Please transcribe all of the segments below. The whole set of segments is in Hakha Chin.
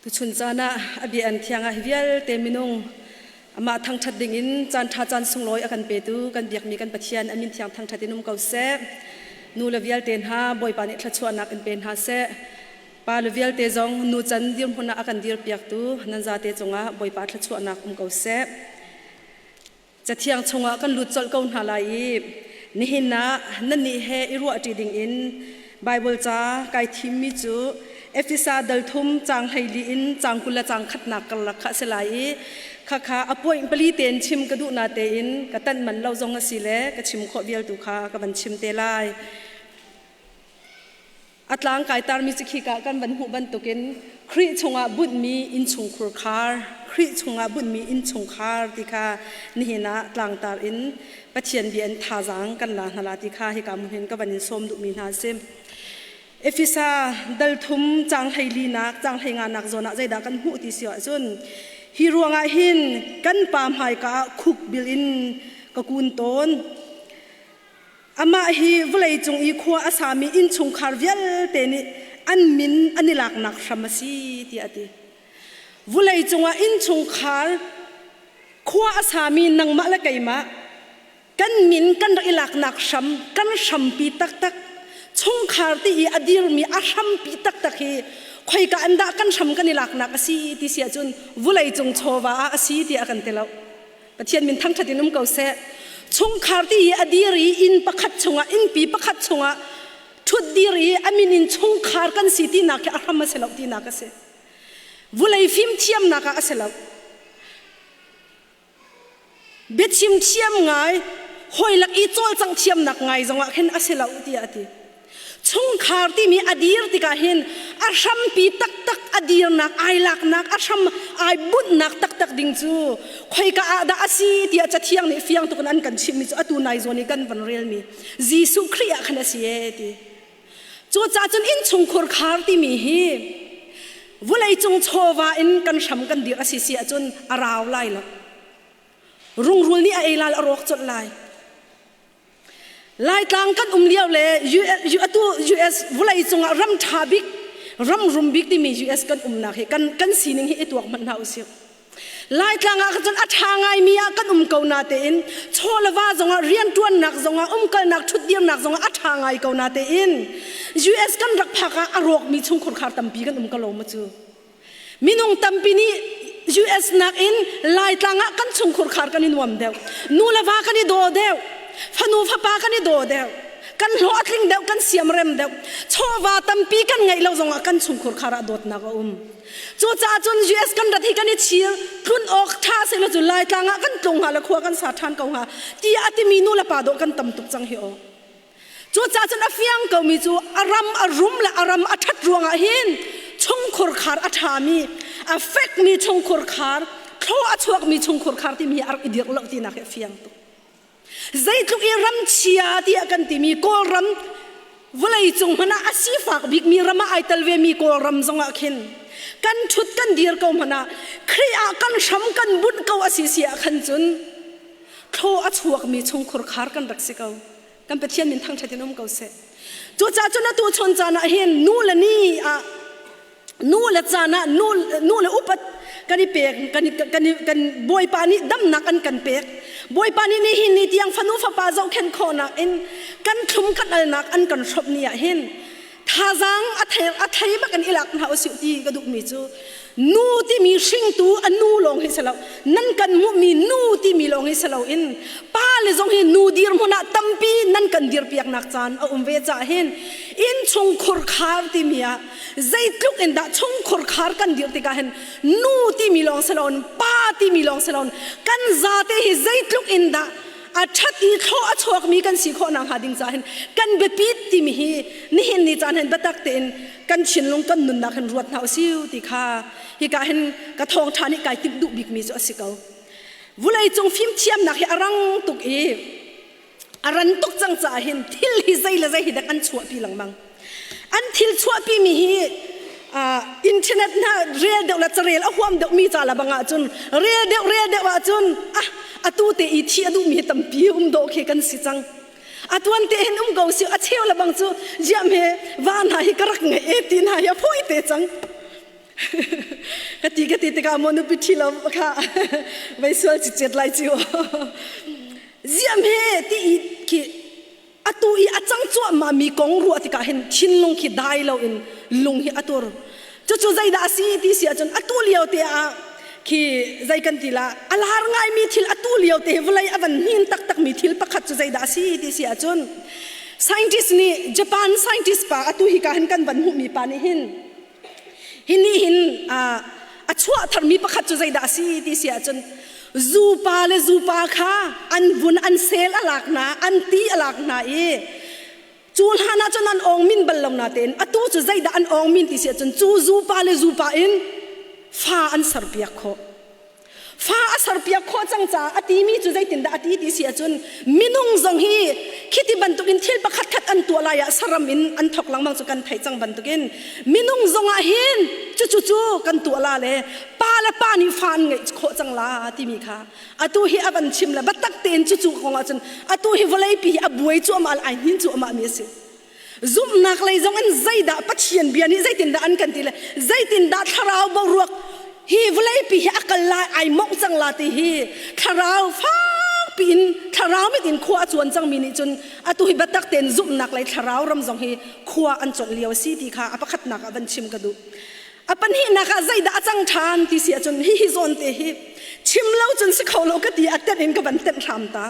Tuchun caan ah a bia an thiang ah hi vialte minung amah thangṭhat dingin caan ṭha caan sunglawi a kan petu kan biakmi kan Pathian a min thiang thangṭhat in um ko seh. Nu le vialte hna Bawipa nih thluachuahnak in pe hna seh. Pa le vialte zong nu can dirhmun ah a kan dirpiaktu nan zate cungah Bawipa thluachuahnak um ko seh. Cathiang chungah kan lut colh ko hna lai i nihin ah nannih he i ruahṭi dingin Baibal ca kai thimmi cu Efesa dal thum caang 14 in caang 20 le caang khatnak karlak kha a si lai i khakha a point pali tein chim ka duh na tein ka tanh man lo zong a si le ka chim khawh vial tu kha ka van chim te lai. A tlang kai tarmi cu khika kan van hmuh bantukin Khrih chungah bunhmi innchungkhur khar, Khrih chungah bunhmi innchungkhar ti kha nihin ah tlangtar in Pathian bia in thazaang kan la hna la ti kha hika hmun hin ka van in sawm duhmi hna a si. Efesa dal thum caang 14 nak caang 15 nak zawn ah zeidah kan hmuh ti si ahcun hi ruangah hin kan pa hmaika ah khuk bil in ka kun tawn. Amah hi vawleicung i khua a sami innchungkhar vialte nih an min an i laknak hram a si tiah a ti. Vawleicung ah innchungkhar khua a sami nangmah le keimah kan min kan rak i laknak hram, kan hrampi taktak, chungkhar ti i a dirmi a hrampi taktak hi khoika an dah kan hram kan i laknak a si ti si ahcun vawleicung chawva ah a si tiah a kan ti lo. Pathian min thangṭhat in um ko seh. Chungkhar ti i a dir i inn pakhat chungah innpi pakhat chungah ṭhut dir i a min in chungkhar kan si tinak khi a hram a si lo tinak a si. Vulei fimthiamnak ah a si lo. Biachim thiam ngai, hawilak i cawlcangh thiamnak ngai zongah khin a si lo tiah a ti. Chungkhar timi a dir tikah hin a hrampi taktak a dirnak ai laknak a hram ai bunhnak taktak ding cu khoika ah dah a si tiah cathiang nih fiang tuk in an kan chimhmi cu atu nai zawn i kan van relmi Jesuh Khrih ah khan a si ee ti. Cucaah cun innchungkhur khar timi hi vawleicung chawva in kan hram kan dir a si si ahcun a rau lai lo. Rungrul nih a ei lai a rawk colh lai. Laitlang kan um lio le atu US vawlei cungah ram ṭha bik, ram rum bik timi US kan umnak hi kan, kan sining hi i tuak hmanh hna usih. Laitlang ah cun a ṭha ngaimi ah kan um ko na tein chaw le va zongah rianṭuannak zongah umkalnak ṭhutdirnak zongah a ṭha ngai ko na tein US kan rak phak ah a rawkmi chungkhur khar tampi kan um ko lo ma cu. Minung tampi nih US nakin Laitlang ah kan chungkhur khar kan i nuam deuh. Nu le va kan i daw deuh. Fanu fapa kan i daw deuh. Kan hlawh a tling deuh, kan siamrem deuh. Chawva tampi kan ngeih lo zongah kan chungkhur khar ah dawtnak a um. Cucaah cun US kan rat hi kan i chir tlun awk ṭha seh cu Laitlang ah kan tlung hnga le khua kan sa ṭhan ko hnga tiah a timi nu le pa dawh kan tam tuk cang hi aw. Cucaah cun a fiang komi cu a ram a rum le a ram a ṭhat ruangah hin chungkhur khar a ṭhami, a fekmi chungkhur khar, thlaw a chuakmi chungkhur khar timi hi a rak i dirh lo tinak hi a fiang tuk. Zeitluk i ram chia tiah kan timi Kawlram vawleicung hmanh ah a sifak bikmi ram ah ai tel vemi Kawlram zongah khin kan ṭhut kan dir ko hmanh ah Khrih ah kan hram kan bunh ko a si si ah khan cun thlaw a chuakmi chungkhur khar kan rak si ko. Kan Pathian min thangṭhat in um ko seh. Cucaah cun atu chun caan ah hin nu le ni ah nu le caan ah nu, nu le upat kan i pek kan, kan, kan Bawipa nih damnak an kan pek. Bawipa nih nihin ni tiang fanu fapa zohkhenh khawhnak in kan thlum kan alnak an kan hrawmh ni ah hin thazaang a thei a thei bak in ilak hna usih ti ka duhmi cu nu timi hringtu a nu lawng hi si lo nan kan hmuhmi nu timi lawng hi si lo in pa le zong hi nu dirhmun ah tampi nan kan dirpiaknak caan a um ve caah hin innchungkhur khar timi ah zeitluk in dah chungkhur khar kan dir tikah hin nu timi lawng si lo in pa timi lawng si lo in kan zate hi zeitluk in dah a ṭhat i thlawh a chuakmi kan si khawh nakhnga ding caah hin kan biapit timi hi nihin ni caan hin biatak tein kan thinlung kan nunnak hin ruat hna usih ti kha hika hin ka thawngṭha nih kai timh duh bikmi cu a si ko. Vawleicung fimthiamnak hi a rang tuk i a ran tuk cang caah hin thil hi zei le zei hi dak an chuahpi lengmang. An thil chuahpimi hi internet hna rel deuh le carel a huam deuh mi ca la bang ahcun rel deuh rel deuh ahcun ah atu te i thi a duhmi hi tampi um dawh khi kan si cang. Atuan te hin um ko si a cheu le bang cu jiam he va hna hi ka rak ngei e ti hna hi a fawi te cang. Ka ti ka ti tikah maw nupi ṭhi lo kha vei sual cicet lai ci Ziam he ti i khi atu i a cang cuahmah mi kong ruah tikah hin thinlung khi dai lo in lung hi a tur. Cucu zeidah a si ti si ahcun atu lio te ah khi zei kan ti la a lar ngaimi thil atu lio te vawlei a van hnin taktak mi thil pakhat cu zeidah a si ti si ahcun scientist nih Japan scientist pa atu hi ka hin kan van hmuhmi pa nih hin Hi nih hin a chuah tharmi pakhat cu zeidah a si ti si ahcun zupa le zupa kha an vun an sel a lak hna an ti a lak hna i cu hlan ah cun an awng min bal lo natein atu cu zeidah an awng min ti si ahcun cu zupa le zupa in fa an serpiak khawh. Fa a serpiak khawh cang caah a timi cu zeitindah a ti ti si ahcun minung zong hi khiti bantukin thil pakhat khat an tuah lai ah saram in an thok lengmang cu kan theih cang bantukin minung zong ah hin cucu cu kan tuah la le pa le pa nih fa an ngeih khawh cang la timi kha atu hi a van chim le biatak tein cucu kong ahcun atu hi vawleipi hi a buai cuahmah le ai hnin cuahmah mi a si. Zumhnak lei zong in zeidah Pathian bia nih zeitindah an kan ti le zeitindah thlarau boruak hi vawleipi hi a kal lai ai mongh cang la ti hi thlarau fakpi in thlarau mit in khua a cuan cangmi nih cun atu hi biatak tein zumhnak lei thlarau ram zong hi khua an colh lio a si ti kha a pakhatnak ah van chim ka duh. A pahnihnak ah zeidah a cang ṭhan ti si ahcun hihi zawn te hi chim lo cun si kho lo ka ti a tenh in ka van tenh hram ta.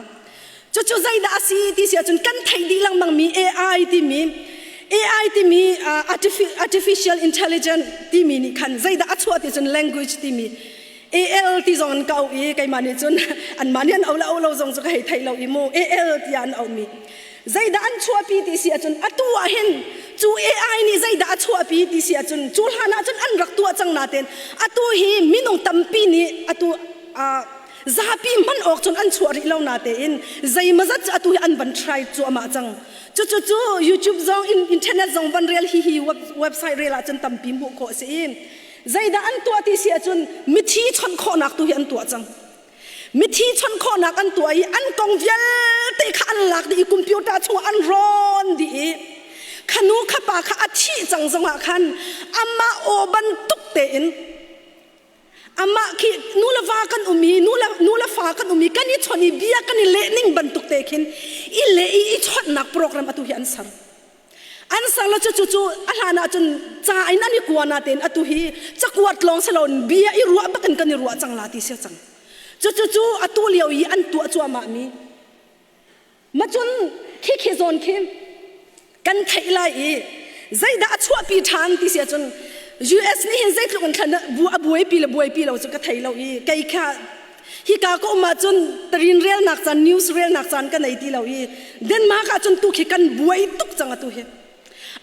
Cucu zeidah a si ti si ahcun kan theih dih lengmangmi AI timi AI timi artificial intelligence timi nih khan zeidah a chuah ti cun language timi AL ti zong an ka auh i keimah nih cun anmah nih an auh le auh lo zong cu ka hei thei lo i mu AL tiah an auhmi zeidah an chuahpi ti si ahcun atu ah hin cu AI nih zeidah a chuahpi ti si ahcun cu hlan ah cun an rak tuah cang nain atu hi minung tampi nih atu Zapi hman awk cun an chuah rih lo natein zeimawzat cu atu hi an van try cuahmah cang. Cucu cu YouTube zong in internet zong van rel hi hi website rel ahcun tampi hmuh khawh a si i zeidah an tuah ti si ahcun mithi chawnh khawhnak tu hi an tuah cang. Mithi chawnh khawhnak an tuah i an kong vialte kha an lak dih i computer chungah an rawn dih i khanu khapa kha a thih cang zongah khan amah aw bantuk tein Amah khi nu le va kan um i nu le fa kan um i kan i chawnh i bia kan i leh ning bantuk te khin i leh i i chawnhnak program atu hi an ser. An ser lo cu cu a hlan ah cun ca in an i kua na tein atu hi cakuat lawng si loin bia i ruah bak in kan i ruah cang la ti si cang. Cucu cu atu lio i an tuah cuahmah mi Ma cun khi khi zawn khi kan theih lai i zeidah a chuahpi ṭhan ti si ahcun US nih hin zeitluk in thlan a buaipi le buaipi lo cu ka thei lo i kei kha hika ka um ahcun tarin relnak caan news relnak caan ka nei ti lo i Denmark ahcun tu khi kan buai tuk cang atu hi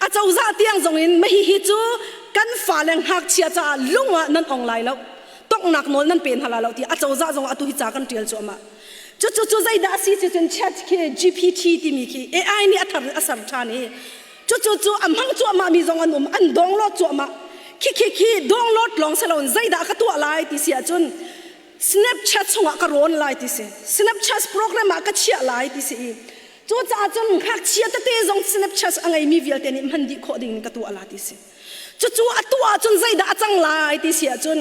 a cozah tiang zong in mahi hi cu kan fale ngakchia caah lung ah nan ong lai lo tongnak nawl nan pe hna lai lo ti a cozah zong atu hi ca kan ṭial cuahmah Cucu cu zeidah a si ti cun chat khi GPT timi khi AI nih a thar a ser ṭhan i cucu cu a hmang cuahmah mi zong an um an download cuahmah khi khi khi download lawng si loin zeidah ka tuah lai ti si ahcun Snapchat chungah ka rawn lai ti si Snapchat program ah ka chiah lai ti si i cucaah cun ngakchia tete zong Snapchat a ngeimi vialte nih hman dih khawh ding in ka tuah la ti si Cucu a tuah ahcun zeidah a cang lai ti si ahcun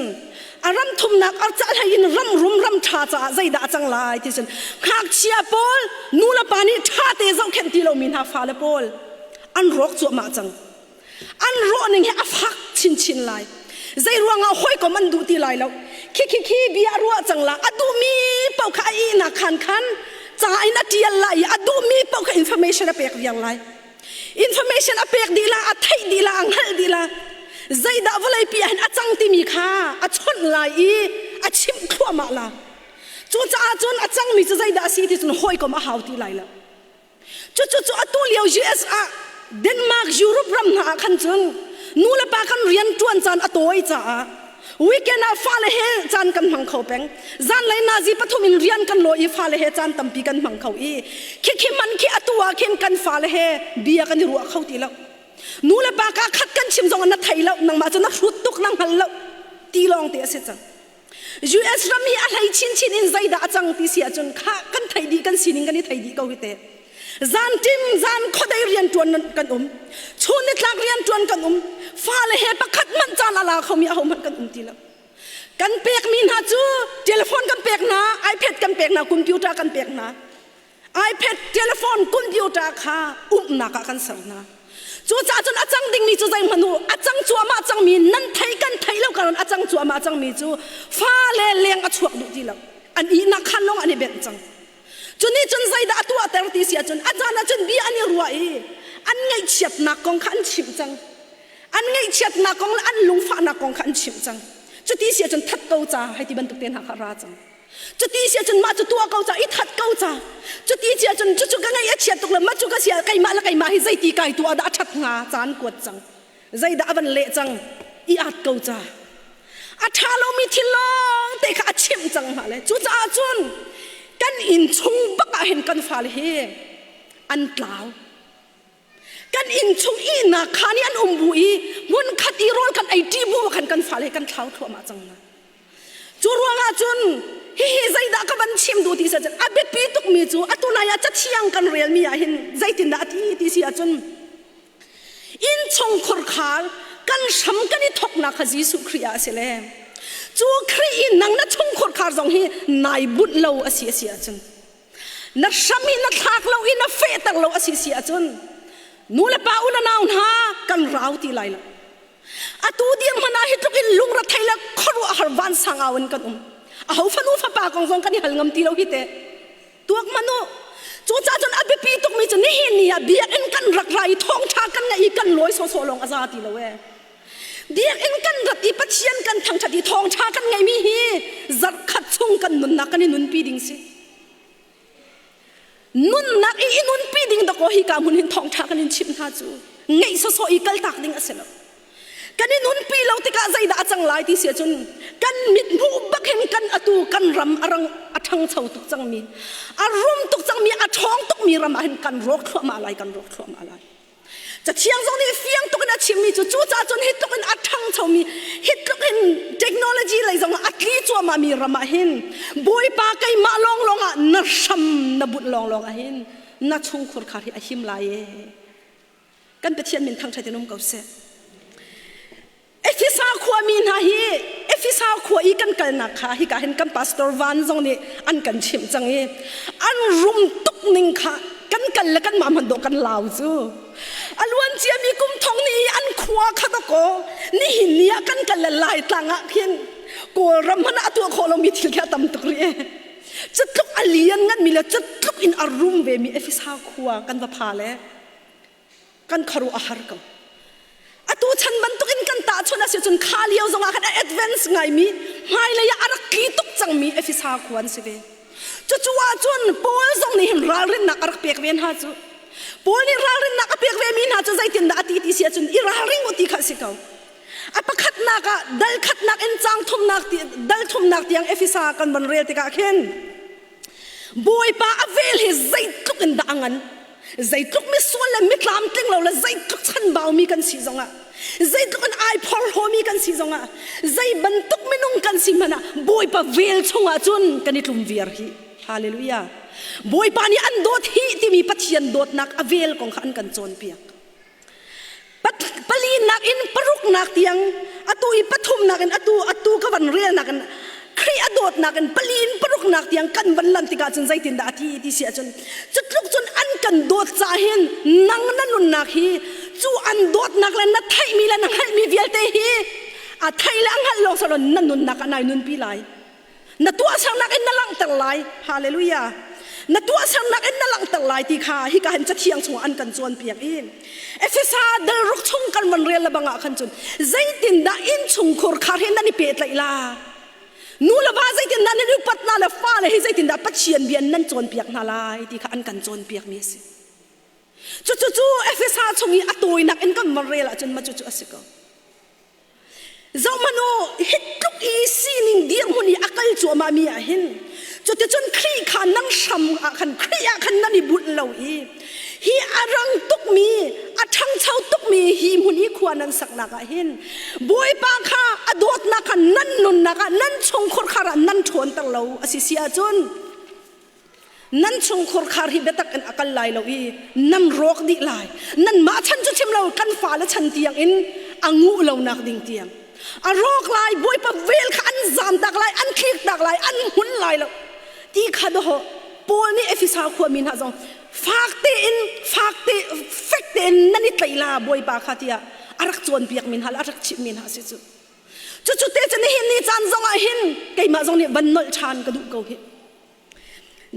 a ram thumnak arcahlei in ram rum ram ṭha caah zeidah a cang lai ti cun ngakchia pawl nu le pa nih ṭha te zohkhenh ti lomi hna fale pawl an rawk cuahmah cang. An rawh ning hi a fak chinchin lai. Zei ruangah hawikom an duh ti lai lo. Khi khi khi bia a ruah cang la a duhmi paoh kha a ihnak khan khan ca in a ṭial lai i a duhmi paoh kha information a pek viar lai. Information a pek dih la, a theih dih la, a hngalh dih la. Zeidah vawleipi ah hin a cang timi kha a chawnh lai i a chimh thluahmah la. Cucaah cun a cangmi cu zeidah a si ti cun hawikom a hau ti lai lo. Cucu cu atu lio US ah Denmark, Europe ram hna ah khan cun nu le pa kan rian ṭuan caan a tawi caah Weekend ah fale he caan kan hmang kho peng. Zanlei nazi pathum in rian kan lawi i fale he caan tampi kan hmang kho i khikhi man khi atu ah khin kan fale he bia kan i ruah kho ti lo. Nu le pa ka khat kan chim zong ah na thei lo, nangmah cu na hrut tuk na hngal lo ti lawng te a si cang. US ram hi a hlei chinchin in zeidah a cang ti si ahcun kha kan thei dih kan sining kan i thei dih ko hi te. Zan ṭim zan khuadei rianṭuan kan um. Chun nitlak rianṭuan kan um. Fale he pakhat hmanh caan a la khomi ahohmanh kan um ti lo. Kan pekmi hna cu telephone kan pek hna, iPad kan pek hna, computer kan pek hna. iPad, telephone, computer kha umnak ah kan ser hna. Cucaah cun a cang dingmi cu zeihmanh u, a cang cuahmah cangmi nan thei kan thei lo karon a cang cuahmah cangmi cu fale leng a chuak duh ti lo. An ihnak khan lawng an i benh cang. Cu nih cun zeidah a tuahter ti si ahcun a caan ahcun bia an i ruah i an ngaihchiatnak kong kha an chimh cang. An ngaihchiatnak kong le an lungfahnak kong kha an chimh cang. Cuti si ahcun that ko ca hei ti bantuk te hna kha ra cang. Cuti si ahcun mah cu tuah ko ca i that ko ca. Cuti si ahcun cucu ka ngaih a chiat tuk le mah cu ka si ah keimah le keimah hi zeiti kai tuah dah a ṭhat hnga caan kuat cang. Zeidah a van leh cang i at ko ca. A ṭha lomi thil lawng te kha a chimh cang hna le cucaah cun kan inn chung bak ah hin kan fale hi an tlau. Kan inn chung ihnak khaan i an um bu i hmunkhat i rawl kan ei ṭi bu khan kan fale kan thlau thluahmah cang hna. Cu ruangah cun hihi zeidah ka van chim duh ti si ahcun a biapi tukmi cu atu nai ah cathiang kan relmi ah hin zeitindah a ti ti si ahcun innchungkhur khar kan hram kan i thawknak kha Jesuh Khrih ah a si le cu Khrih i nang na chungkhur khar zong hi nai bunh lo a si a si ahcun na hram hi na thlak lo i na fehter lo a si si ahcun nu le pa u na nau hna kan rau ti lai lo. Atu dirhmun ah hi tluk in lungrethei le khuaruahhar vansang au in kan um. Aho fanu fapa kong zong kan i hal ngam ti lo hi te. Tuak hmanh u. Cucaah cun a biapi tukmi cu nihin ni ah biakinn kan rak ra i thawngṭha kan ngaih i kan lawi sawsawh lawng a za ti lo ee. Biakinn kan rat i Pathian kan thangṭhat i thawngṭha kan ngeihmi hi zarhkhat chung kan nunnak kan i nunpi ding si. Nunnak i i nunpi ding dakaw hi ka hmun hin thawngṭha kan in chimh hna cu ngeih sawsawh i kaltak ding a si lo. Kan i nunpi lo tikah zeidah a cang lai ti si ahcun kan mithmuh bak hin kan atu kan ram a rang a ṭhangcho tuk cangmi a rum tuk cangmi a ṭhawng tukmi ram ah hin kan rawk thluahmah lai kan rawk thluahmah lai. Cathiang zong nih fiang tuk in a chimmi cu cucaah cun hi tluk in a ṭhangchomi hi tluk in technology lei zong ah a tli cuahmahmi ram ah hin Bawipa keimah lawnglawng ah na hram na bunh lawnglawng ah hin na chungkhur khar hi a him lai ee. Kan Pathian min thangṭhat in um ko seh. Efesa khuami hna hi Efesa khua i kan kalnak kha hika hin kan pastor Van zong nih an kan chimh cang i an rum tuk ning kha kan kal le kan mah hmanh dawh kan lau cu a luan ciami kum thong ni i an khua kha dakaw nihin ni ah kan kal le Laitlang ah khin Kawlram hmanh ah a tuah khawh lomi thil khi a tam tuk rih e cutluk a lian nganmi le cutluk in a rum vemi Efesa khua kan va pha le kan khuaruah a har ko. Atu chan bantukin kan tahchunh a si cun kha lio zongah khan a advance ngaimi hmailei ah a rak tli tuk cangmi Efesa khua an si ve. Cucu ahcun Paul zong nih hin ralrinnak a rak pek ve hna cu. Paul nih ralrinnak a pek ve mi hna cu zeitindah a ti ti si ahcun i ralring u ti kha a si ko. A pakhatnak ah dal khatnak in cang thumnak dal thumnak tiang Efesa kan von rel tikah khin Bawipa a vel hi zeitluk in dah a ngan? Zeitluk misual le mitlamtling lo le zeitluk chanbaumi kan si zongah, zeitluk in ai phorhlawmi kan si zongah, zei bantuk minung kan si hmanh ah Bawipa vel chungah cun kan i tlum viar hi. Hallelujah. Bawipa nih an dawt hi timi Pathian dawtnak a vel kong kha an kan cawnpiak. Palinak in paruknak tiang atu i pathumnak in atu atu ka van relnak in Khrih a dawtnak in pali in paruknak tiang kan van lan tikah cun zeitindah a ti ti si ahcun cu tluk cun an kan dawt ca hin nang na nunnak hi cu an dawtnak le na theihmi le na hngalhmi vialte hi a theih le a hngalh lawng silo na nunnak ah nai nunpi lai. Na tuahsernak in na langhter lai. Hallelujah. Na tuahsernak in na langhter lai ti kha hika hin cathiang chungah an kan cawnpiak i Efesa dal ruk chung kan van rel le bangah khan cun zeitindah innchungkhur khar hi nan i pehtlaih la? Nu le va zeitindah nan upat hna le fale hi zeitindah Pathian bia nan cawnpiak hna lai ti kha an kan cawnpiak mi a si. Cucu cu Efesa chung i a tawinak in kan van rel ahcun ma cucu a si ko. Zohhmanh u, hi tluk i sining dirhmun i a kal cuahmahmi ah hin cuticun Khrih kha nan hram ah khan Khrih ah khan nan i bunh lo i hi a rang tukmi a ṭhangcho tukmi hi hmun i khua nan saknak ah hin Bawipa kha a dawtnak kha nan nunnak ah nan chungkhur khar ah nan ṭhawnter lo a si si ahcun Nan chungkhur khar hi biatak in a kal lai lo i nan rawk dih lai. Nanmah chan cu chim lo kan fale chan tiang in A nguh lonak ding tiang. A rawk lai, Bawipa vel kha an zam tak lai, an tlik tak lai, an hmun lai lo. Ti kha dawh Paul nih Efesa khuami hna zong fak tein fak te fek tein nan i tlaih la Bawipa kha tiah a rak cawnpiak mi hna le a rak chimh mi hna si cu. Cucu te cu nihin ni caan zong ah hin keimah zong nih van nolh ṭhan ka duh ko hi.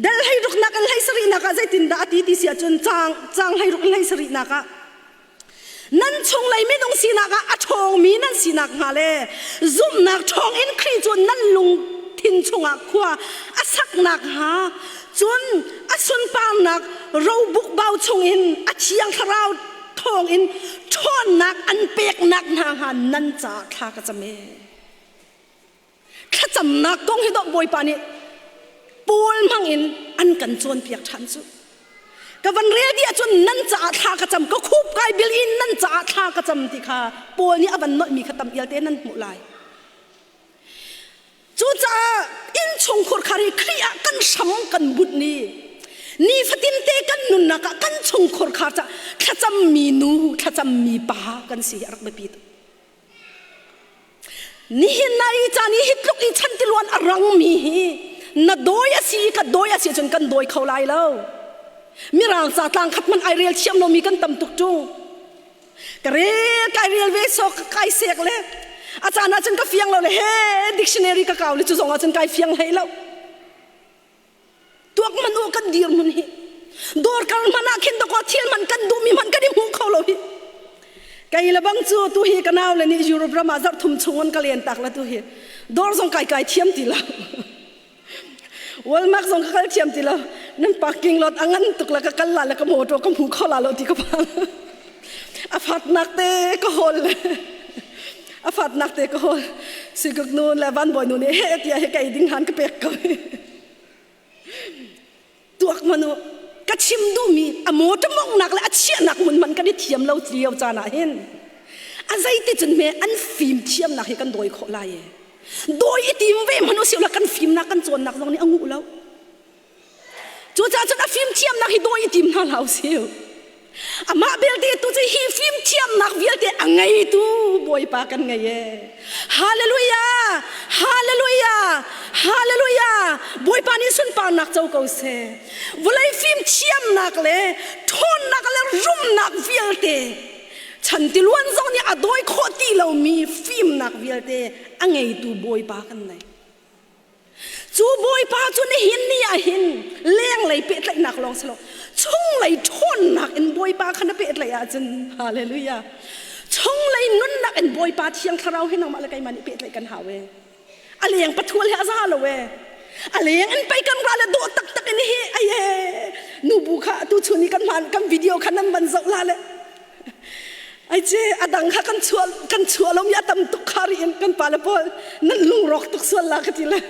Dal hlei ruknak in hlei sarihnak ah zeitindah a ti ti si ahcun caang caang hlei ruk in hlei sarihnak ah nan chunglei minung sinak ah a ṭhawngmi nan sinak hnga le zumhnak ṭhawng in Khrih cu nan lungthin chungah khua a saknak hnga cun a sunparnak robuk bau chungin a thiang thlarau thawngin ṭhawnnak an peknak hna hnga nan caah thla ka cam ee. Thlacamnak kong hi dawh Bawipa nih Paul hmangin an kan cawnpiak ṭhan cu. Ka van rel dih ahcun nan caah thla ka cam, ka khup kai bil in nan caah thla ka cam ti kha Paul nih a van nolhmi kha tam ialte nan hmuh lai. Cucaah innchungkhur khar hi Khrih ah kan hram kan bunh ni nifatin te kan nunnak ah kan chungkhur khar ca thlacammi nu thlacammi pa kan si hi a rak biapi tuk. Nihin na i caan i hi tluk i chantiluan a rangmi hi na dawi a si ka dawi a si cun kan dawi kho lai lo. Mirang ca tlang khat man ai rel thiam lomi kan tam tuk ṭung. Ka rel kai rel ve so ka kai sek le a caan ah cun ka fiang lo le he dictionary ka kau le cu zong ah cun kai fiang hlei lo. Tuak man u kan dir mun hi. Dawr kal hman ah khin dakaw thil man kan duhmi man kan i hmu kho lo hi. Kei le bang cu tu hi ka nau le nih Europe ram ah zarh thum chung an ka len tak la tu hi. Dawr zong kai kai thiam ti lo. Walmart zong ka kal thiam ti lo. Nan parking lot a ngan tuk la ka kal la le ka motor ka hmu kho la lo ti ka phan. A fatnak te ka hol le a fatnak te ka hol. Sikuk nu le van bawi nu nih he tiah he kei ding han ka pek ko. Tuak manu ka chim duhmi a motor mongnak le a chiahnak mun man kan i thiam lo lio caan ah hin a zeiti cun me an fim thiamnak hi kan dawi khawh lai e. Dawi i tim ve hmanh usih la kan fimnak kan cawnnak zong nih a nguh lo. Cucaah cun a fimthiamnak hi dawi i tim hna hlah usih. Amah belte tu cu hi fimthiamnak vialte a ngeitu Bawipa kan ngei e. Hallelujah! Hallelujah! Hallelujah! Bawipa nih sunparnak co ko seh. Vawlei fimthiamnak le ṭhawnnak le rumnak vialte chantiluan zong nih a dawi khawh ti lomi fimnak vialte a ngeitu Bawipa kan nei. Cu Bawipa cu nihin ni ah hin lenglei pehtlaihnak lawng si lo chunglei ṭhawnnak in Bawipa kha na pehtlaih ahcun hallelujah chunglei nunnak in Bawipa Thiang Thlarau hi nangmah le keimah nih pehtlaih kan hau e a leng pathual hi a za lo e a leng in pei kan ra le dawh taktak in hi ai e nubu kha tu chun i kan hman kan video kha nan van zoh la le Ai ce a dang kha kan chuah kan chuah lomi a tam tuk kha ri in kan pale pawl nan lungrawk tuk sual la ka ti le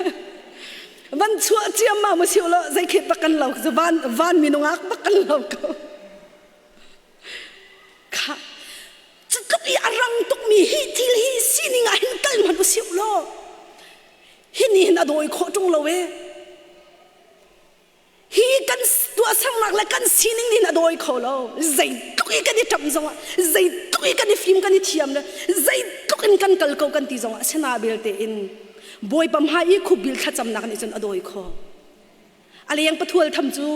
van chuah ciammam ma siu lo zei khe bak kan lo van van minung ak bak kan lo ko kha cutluk i a rang tukmi hi thil hi sining ah hin kal hmanh u siu lo hi ni hin a dawi khawh ṭung lo e Hi kan tuahsernak le kan sining nih a dawi kho lo. Zeitluk i kan i ṭamh zongah, zeitluk i kan i fim kan i thiam le zeitluk in kan kal ko kan ti zongah asina belte in Bawipa hmai i khupbil thlacamnak nih cun a dawi kho. A leng pathual tham cu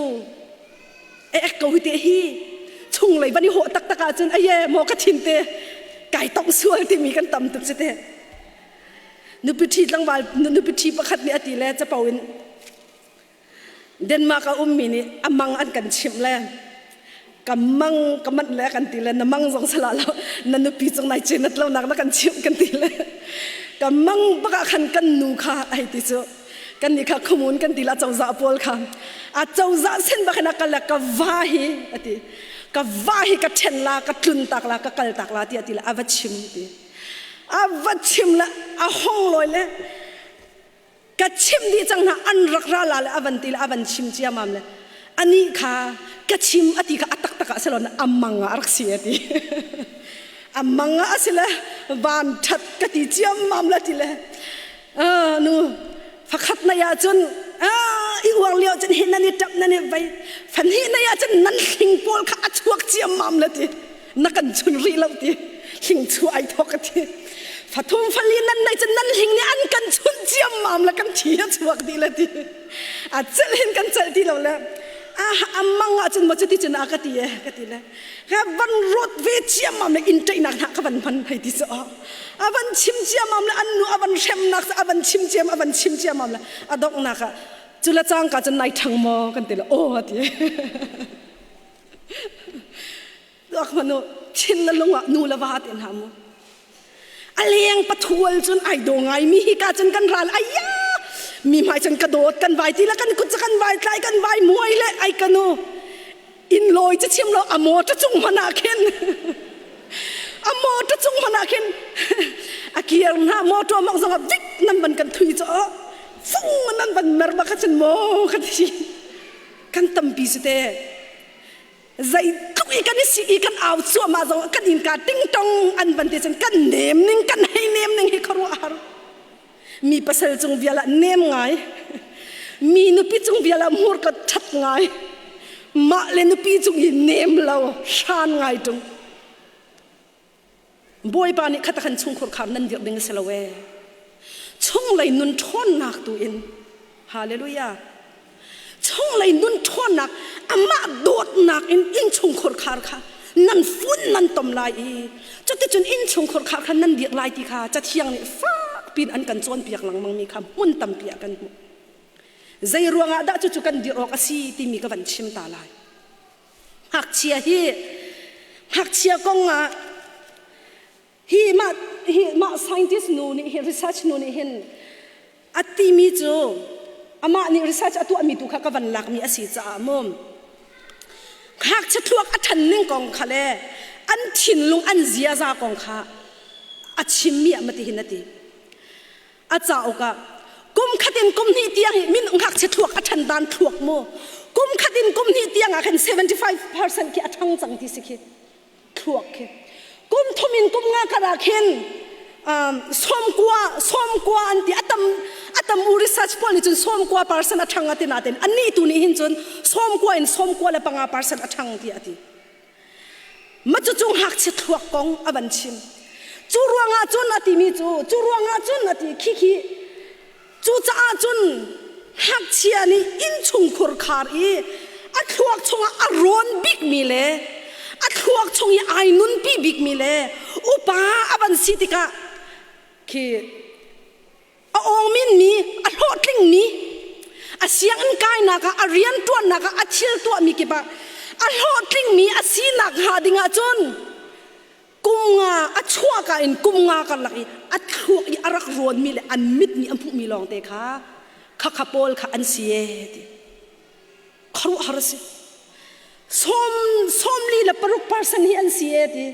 ek ko hi te hi chunglei van i hawh taktak ahcun aye maw ka thin te kai tong sual timi kan tam tuk cu te. Nupi ṭhi tlangval nupi ṭhi pakhat nih a ti le capo in Denmark a ummi nih a mang an kan chimh le ka mang ka manh le kan ti le na mang zong sala lo na nupi cung nai cenat lo nak na kan chimh kan ti le ka mang bak ah khan kan nu kha ai ti cu kan nih kha khumun kan ti la cozah pawl kha a cozah sen bak in a kal le ka va hi ati ka va hi ka ṭhen la ka tlun tak la ka kal tak la ti ati le a va chim ti a va chim le a hong loi le Ka chimh dih cang hna an rak ra la le a van ti le a van chim ciamam le anih kha ka chim a ti kha a taktak ah silon a mang ah a rak si a ti a mang ah a si le van ṭhat ka ti ciammam le ti le nu fakhat nai ah cun i uar lio cun hi nan i ṭap nan i vei fan hi nai ah cun nan hling pawl kha a chuak ciammam le ti. Na kan chun rih lo ti. Hling chu ai thok a ti. Fathum fali nan nei cun nan hling nih an kan chun ciam mam le kan thi a chuak dih le ti. A celh hin kan celh ti lo le ah amang ah cun maw cuti cun a ka ti e ka ti le ka van rot ve ciammam le in ṭeihnak hna ka van hman hei ti cu a van chim ciammam le an nu a van hremnak a van chim ciam a van chim ciammam le a donghnak ah cu le cangka cun nai ṭhang maw kan ti le aw a ti Tuak hmanh u, thin le lung ah nu le va te hna mu. A leng pathual cun ai daw ngai mi hi ka cun kan ral ayya mi hmai cun ka dawt kan vai ti le kan kut kan vai tlai kan vai muai le ai kanu in loi cu chim lo a motor cung hmanh ah khin a motor cung hmanh ah khin a kiar hna motor mong zong ah vik nan van kan thui cho fung nan van mer ba kha cun mo ka thi kan tampi si te Zeitluk i kan i sik i kan au cuahmah zong kan innka tingtong an van ti cun kan nem ning kan hei nem ning hi khuaruahhar. Mi pasal cung vial ah nem ngai. Mi nupi cung vial ah hmurka ṭhat ngai. Mah le nupi cung i nem lo hran ngai ṭung. Bawipa nih khat khan chungkhur khar nan dirh ding a si lo ee. Chunglei nun ṭhawnnak tu in Hallelujah. Chunglei nun ṭhawnnak amah dawtnak in innchungkhur khar kha nan fun nan tom lai i cuticun innchungkhur khar kha nan dirh lai ti kha Cathiang nih fak piin an kan cawnpiak lengmang mi kha hmun tampi ah kan hmuh. Zei ruangah dah cucu kan dirh awk a si timi ka van chim ta lai. Ngakchia hi ngakchia kong ah hi mah hi mah scientist nu nih hin research nu nih hin a timi cu amah nih research a tuahmi tu kha ka van lakmi a si caah mu ngakchia thluak a ṭhan ning kong kha le an thinlung an ziaza kong kha a chimmi ah mati hin a ti A cauk ah kum khat in kum hnih tiang hi min ngakchia thluak a ṭhan dan thluak mu kum khat in kum hnih tiang ah khan 75% khi a ṭhang cang ti si khi thluak khi kum thum in kum nga kar ah khin sawmkua sawmkua an ti atam atam u research pawl nih cun sawmkua percent a ṭhang ati natin annih tu nih hin cun sawmkua in sawmkua le panga percent a ṭhang ti ati Ma cucu ngakchia thluak kong a van chim. Cu ruangah cun a timi cu, cu ruangah cun a ti khi khi cucaah cun ngakchia nih innchungkhur khar i a thluak chungah a rawn bikmi le a thluak chung i ai nunpi bikmi le upa a van si tikah khi a awngminmi a hlawhtlingmi a sianginn kainak ah a rianṭuannak ah a thil tuahmi kip ah a hlawhtlingmi a sinak hnga ding ahcun kum nga a chuahka in kum nga karlak i a thluak i a rak rawnmi le an mit nih a hmuhmi lawngte kha khakha pawl kha an si ee ti khuaruahhar a si sawm sawmli le paruk percent hi an si ee ti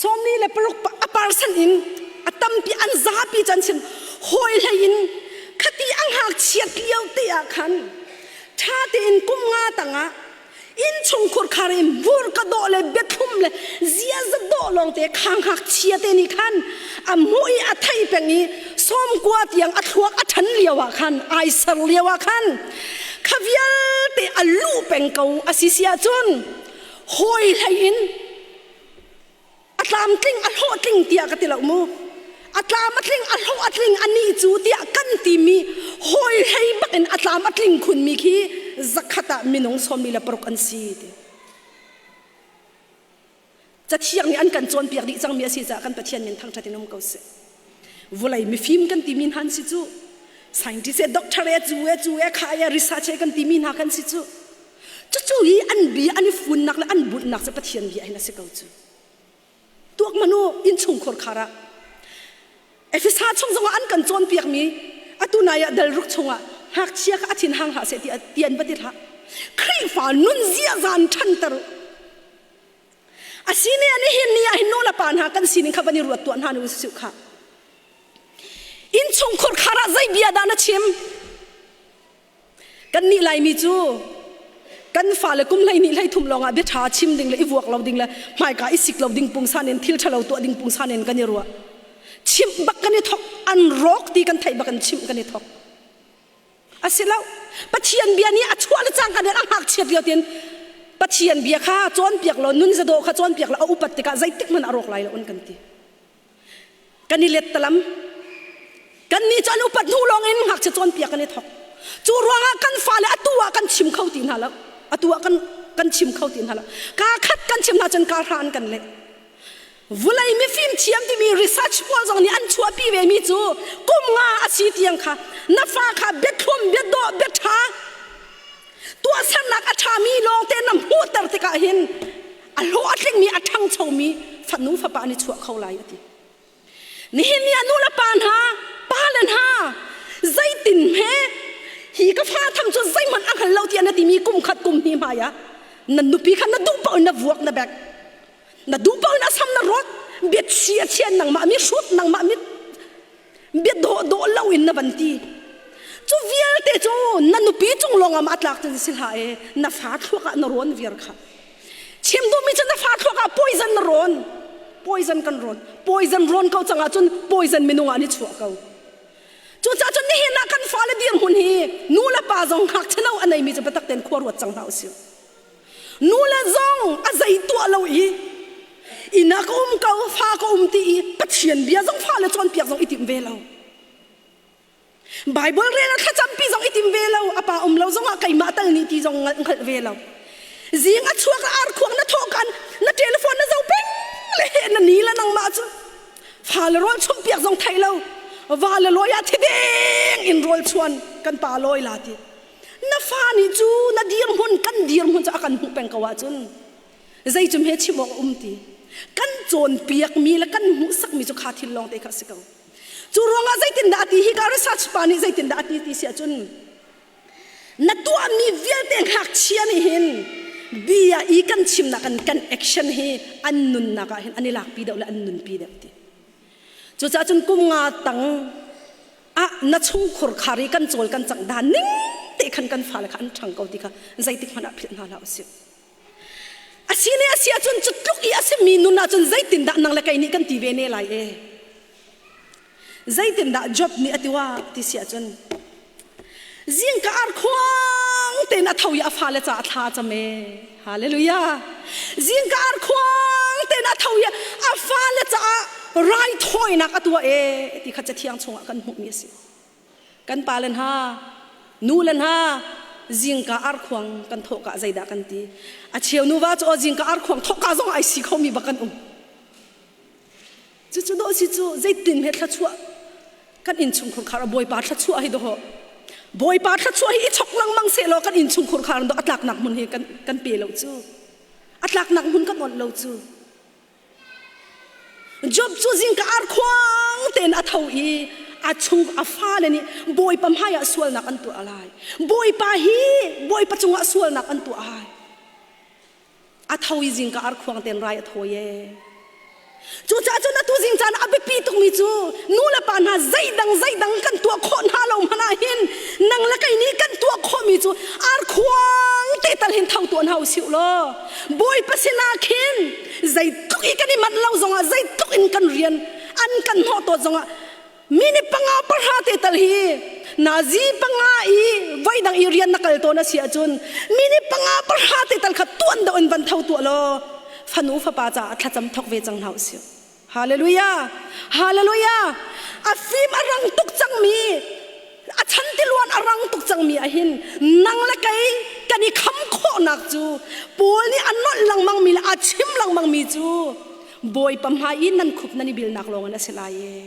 Sawmi le paruk a parsan in a tampi an zapi cu an sin hawi hlei in khati a ngakchiat lio te ah khan ṭha tein kum nga tangah innchungkhur khar in vur ka dawh le biathlum le ziaza dawh lawng te kha ngakchia te nih khan a hmuh i a thei peng i sawmkua tiang a thluak a ṭhan lio ah khan ai ser lio ah khan kha vialte a luh peng ko a si si ahcun hawi hlei in A tlamtling, a hlawhtling tiah ka ti lo mu. A tlam a tling, a hlawh a tling, anih cu tiah kan timi hawi hlei bak in a tlam a tling khunmi khi zakhat ah minung sawmi le paruk an si ti. Cathiang nih an kan cawnpiak dih cangmi a si caah kan Pathian min thangṭhat in um ko seh. Vawlei mifim kan timi hna an si cu. Scientist e, doctor e, cu e, cu e, kha e, research e kan timi hna kan si cu. Cucu hi an bia an i funnak le an bunhnak cu Pathian bia hin a si ko cu. Tuak manu innchungkhur khar ah Efesa chung zongah an kan cawnpiakmi atu nai ah dalruk chungah ngakchia kha a thin hang hlah seh ti ti an va ti hlah. Khrihfa nun ziaza an ṭhanter u. Asine ani hin ni ah hin nu le pa hna kan sining kha van i ruat tuah hna nu su kha. Innchungkhur khar ah zei bia dah na chim? Kannih Laimi cu kan fale kum 12 hlei thum lawngah bia ṭha chim ding le i vuak lo ding le hmaika i sik lo ding pungsan in thil ṭhalo tuah ding pungsan in kan i ruah. Chimh bak kan i thok, an rawk ti kan theih bak in chimh kan i thok. A si lo. Pathian bia nih a chuah le cangka nih a ngakchiat lio tin. Pathian bia kha cawnpiak law nun zadaw kha cawnpiak law a upat tikah zeitik hmanh a rawk lai lo an kan ti. Kan i let talam. Kan nih cu an upat hnu lawng in ngakchia cawnpiak kan i thok. Cu ruangah kan fale atu ah kan chim kho ti hna lo. Atu ah kan kan chim kho ti hna lo. Kaa khat kan chim hna cun kaa hra an kan leh. Vulei mifim thiam timi research pawl zong nih an chuahpi ve mi cu kum nga a si tiang kha na fa kha biathlum biadawh biaṭha tuahsernak a ṭhami lawngte na hmuhter tikah hin a hlawh a tlingmi a ṭhangchomi fanu fapa an i chuah kho lai a ti. Nihin ni ah nu le pa hna, pa le hna zeitin hme hi ka fa tham cu zeihmanh a hngal lo tiah na timi kum khat kum hnih hmai ah na nupi kha na duh paoh in na vuak na bek na duh paoh in a sam na rawt bia chia chia nangmah mi hrut nangmah mi bia dawh dawh lo in na van ti cu vialte cu na nupi cung lawng ah a tlak cu si hlah e na fa thluak ah na rawn viar kha chim duhmi cu na fa thluak ah poison na rawn poison kan rawn poison rawn ko cang ahcun poison minung ah ni chuah ko cucaah cun nihin ah kan fale dirhmun hi nu le pa zong ngakchia no a neimi cu biatak tein khua ruat cang hna usih Nu le zong a zei tuah lo i inn ah ka um ko fa ka um ti i Pathian bia zong fale cawnpiak zong i tim ve lo. Bible rel a thlacampi zong i tim ve lo. A pa um lo zongah keimah tal nih ti zong hngalh ve lo. Zing a chuak a arkhuang na thawh kan na telephone na zo peng le he na ni le nangmah cu fale rawl chumpiak zong thei lo. Va le lawi ah thideng in rawl chuan kan pa lawi la ti. Na fa nih cu na dirhmun kan dirhmun cu a kan hmuh peng ko ahcun zei cu hme chim awk a um ti kan cawnpiakmi le kan hmuhsakmi cu kha thil lawng te kha a si ko cu ruangah zeitindah a ti hi ka research pa nih zeitindah a ti ti si ahcun na tuahmi vialte ngakchia nih hin bia i kan chimnak kan kan action hi an nunnak ah hin an i lakpi deuh le an nunpi deuh ti cucaah cun kum nga tang ah na chungkhur khar i kan cawl kan cangh dan ning te khan kan fale kha an ṭhang ko ti kha zeitik hmanh ah philh hna hlah usih. Asi ne asi ahcun cu tluk i a simi nun ahcun zeitindah nang le kei nih kan ti ve ne lai e. Zeitindah Job nih a ti wa ti si ahcun zingka ar khuang tein a tho i a fale caah thla a cam e. Hallelujah. Zingka ar khuang tein a tho i a fale caah raithawinak a tuah e ti kha cathiang chungah kan hmuhmi a si. Kan pa le hna, nu le hna, zingka arkhuang kan thawhka zeidah kan ti. A cheu nuva cu aw zingka arkhuang thawhka zong ai si khomi bak kan um. Cucu dawh si cu zeitin he thluachuah kan innchungkhur khar a Bawipa thluachuah hi dawh Bawipa thluachuah hi i chok lengmang sehlaw kan innchungkhur khar dawh a tlaknak hmun hi kan kan pe lo cu a tlaknak hmun kan onh lo cu Job cu zingka arkhuang tein a tho i a chung a fale nih Bawipa hmaiah sualnak an tuah lai Bawipa hi Bawipa cungah sualnak an tuah ai A tho i zingka arkhuang tein rai a thawi ee. Cucaah cun atu zing caan a biapi tukmi cu nu le pa hna zeidang zeidang kan tuah khawh hna lo hmanh ah hin nang le kei nih kan tuah khawhmi cu arkhuang te tal hin tho tuah hna usih law Bawipa sinah khin zeitluk i kan i manh lo zongah zeitluk in kan rian an kan hnawh tawt zongah Mini panga pahra te tal hi nazi panga i voidang i rian na kal tawn a si ahcun mini panga pahra te tal kha tuan deuh in van tho tuah law fanu fapa caah thlacam thok ve cang hna usih. Hallelujah! Hallelujah! A fim a rang tuk cangmi a chan tiluan a rang tuk cangmi ahhin nang le kei kan i kham khawhnak cu Paul nih a nolh lengmangmi le a chim lengmangmi cu Bawipa hmai i nan khup nan i bilnak lawng in a si lai e.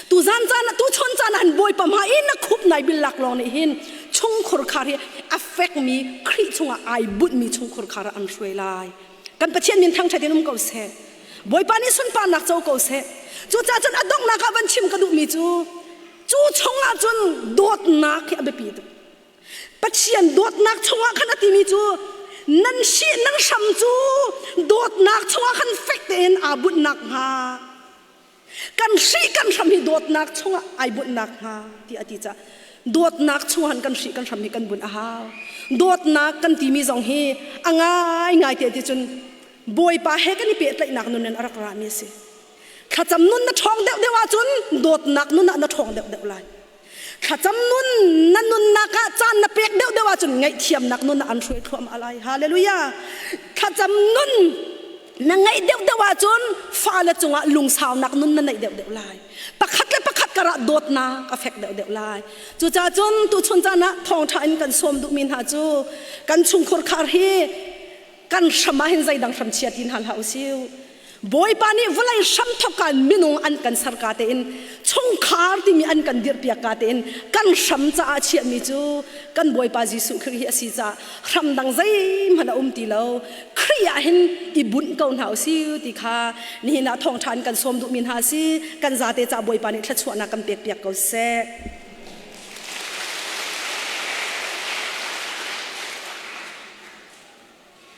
Tu zan caan tu chon caan ah Bawipa hmai i na khup nai billak lawng nih hin chungkhur khar hi a fekmi Khrih chungah ai bunhmi chungkhur khar ah an hruai lai. Kan Pathian min thangṭhat in um ko seh. Bawipa nih sunparnak co ko seh. Cucaah cun a donghnak ah van chim ka duhmi cu cu chungah cun dawtnak hi a biapi tuk. Pathian dawtnak chungah khan a timi cu nan si nan hram cu dawtnak chungah khan fek tein aa bunhnak hnga kan hri kan hram hi dawtnak chungah ai bunhnak hnga ti a ti caah dawtnak chungah kan hri kan hram hi kan bunh a hau dawtnak kan timi zong hi a ngai ngai te ti cun Bawipa he kan i pehtlaihnak nun in a rak rami a si thlacam nun na ṭhawng deuh deuh ahcun dawtnak nun ah na ṭhawng deuh deuh lai. Thlacam nun na nunnak ah caan na pek deuhdeuh ahcun ngaihthiamnak nun ah an hruai thluahmah lai. Hallelujah. Thlacam nun na ngeih deuhdeuh ahcun fale cungah lungsaunak nun na neih deuhdeuh lai. Pakhat le pakhat karah dawtnak a fek deuhdeuh lai. Cucaah cun tuchun caan ah thawngṭha in kan sawm duhmi hna cu kan chungkhur khar hi kan hram ah hin zeidang hram chia ti hna hlah usih. Bawipa nih vawlei hramthawk ah minung an kan ser ka tein chungkhar timi an kan dirhpiak ka tein kan hram caah chiahmi cu kan Bawipa Jesuh Khrih hi a si caah hram dang zeihmanh a um ti lo. Khrih ah hin i bunh ko hna usih ti kha nihin ah thawngṭha in kan sawm duhmi hna a si. Kan zate caah Bawipa nih thluachuahnak kan pekpiak ko seh.